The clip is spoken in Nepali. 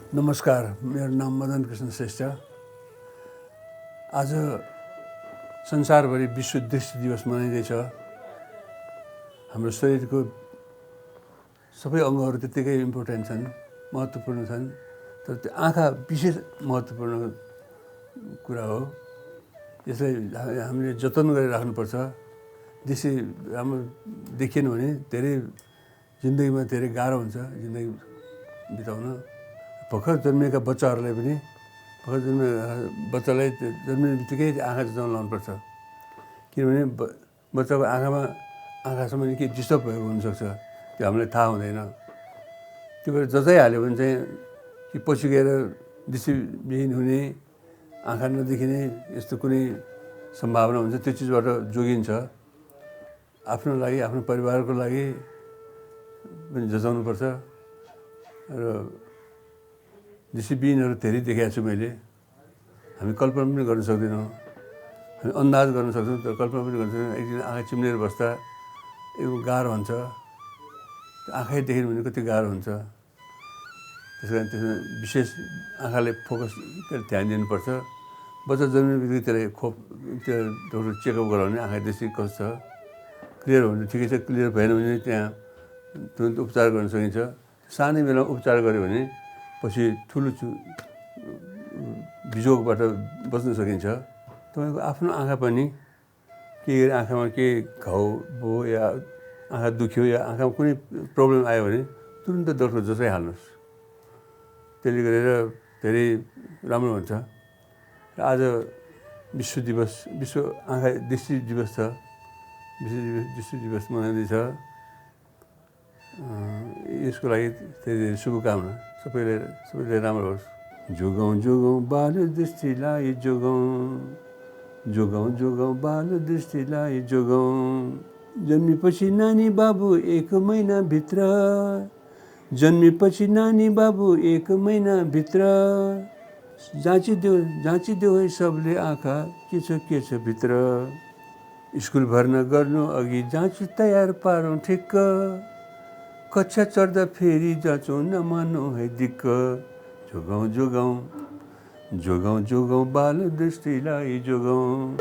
नमस्कार, मेरो नाम मदन कृष्ण श्रेष्ठ। आज संसारभरि विश्व दृष्टि दिवस मनाइँदैछ। हाम्रो शरीरको सबै अङ्गहरू त्यत्तिकै इम्पोर्टेन्ट छन्, महत्त्वपूर्ण छन्, तर त्यो आँखा विशेष महत्त्वपूर्ण कुरा हो। यसलाई हामीले जतन गरेर राख्नुपर्छ। दृष्टि राम्रो देखिएन भने धेरै जिन्दगीमा धेरै गाह्रो हुन्छ जिन्दगी बिताउन। भर्खर जन्मिएका बच्चाहरूलाई पनि बच्चालाई जन्मिने बित्तिकै आँखा जचाउन लाउनुपर्छ, किनभने बच्चाको आँखासम्म केही डिस्टर्ब भएको हुनसक्छ, त्यो हामीलाई थाहा हुँदैन। त्यो भएर जचाइहाल्यो भने चाहिँ कि पछि गएर दृष्टिविहीन हुने, आँखा नदेखिने यस्तो कुनै सम्भावना हुन्छ, त्यो चिजबाट जोगिन्छ। आफ्नो लागि, आफ्नो परिवारको लागि पनि जचाउनुपर्छ। र दृष्टिविहीनहरू धेरै देखेको छु मैले। हामी कल्पना पनि गर्न सक्दैनौँ, हामी अन्दाज गर्न सक्छौँ, तर कल्पना पनि गर्न सक्दैनौँ। एक दिन आँखा चिम्लेर बस्दा एकदम गाह्रो हुन्छ। आँखै देखेन भने कति गाह्रो हुन्छ। त्यस कारण त्यसमा विशेष आँखाले फोकस ध्यान दिनुपर्छ। बच्चा जन्मिने बित्तिकै त्यसलाई त्यो डक्टर चेकअप गराउने आँखा दृष्टि कस्तो छ, क्लियर हो भने ठिकै छ, क्लियर भएन भने त्यहाँ तुरन्त उपचार गर्न सकिन्छ। सानै बेलामा उपचार गऱ्यो भने पछि ठुलो बिजोगबाट बच्न सकिन्छ। तपाईँको आफ्नो आँखा पनि केही गरी आँखामा केही घाउ भयो या आँखा दुख्यो या आँखामा कुनै प्रब्लम आयो भने तुरन्त डक्टर जचाइहाल्नुहोस्। त्यसले गरेर धेरै राम्रो हुन्छ। र आज विश्व आँखा दृष्टि दिवस छ। दृष्टि दिवस मनाइँदैछ। यसको लागि धेरै शुभकामना। सबैले राम्रो होस्। जोगाउँ जोगाउँ बाल दृष्टिलाई जोगाउँ, जोगाउँ जोगाउँ बाल दृष्टिलाई जोगाउँ। जन्मेपछि नानी बाबु 1 महिनाभित्र, जन्मेपछि नानी बाबु 1 महिनाभित्र जाँचिदेऊ है सबले आँखा के छ भित्र। स्कुल भर्ना गर्नु अघि जाँची तयार पारौँ ठिक्क, कक्षा चढ्दा फेरि जाँचौँ नमानौँ है दिक्क। जोगाउँ जोगाउँ जोगाउँ जोगाउँ बाल दृष्टिलाई जोगाउँ।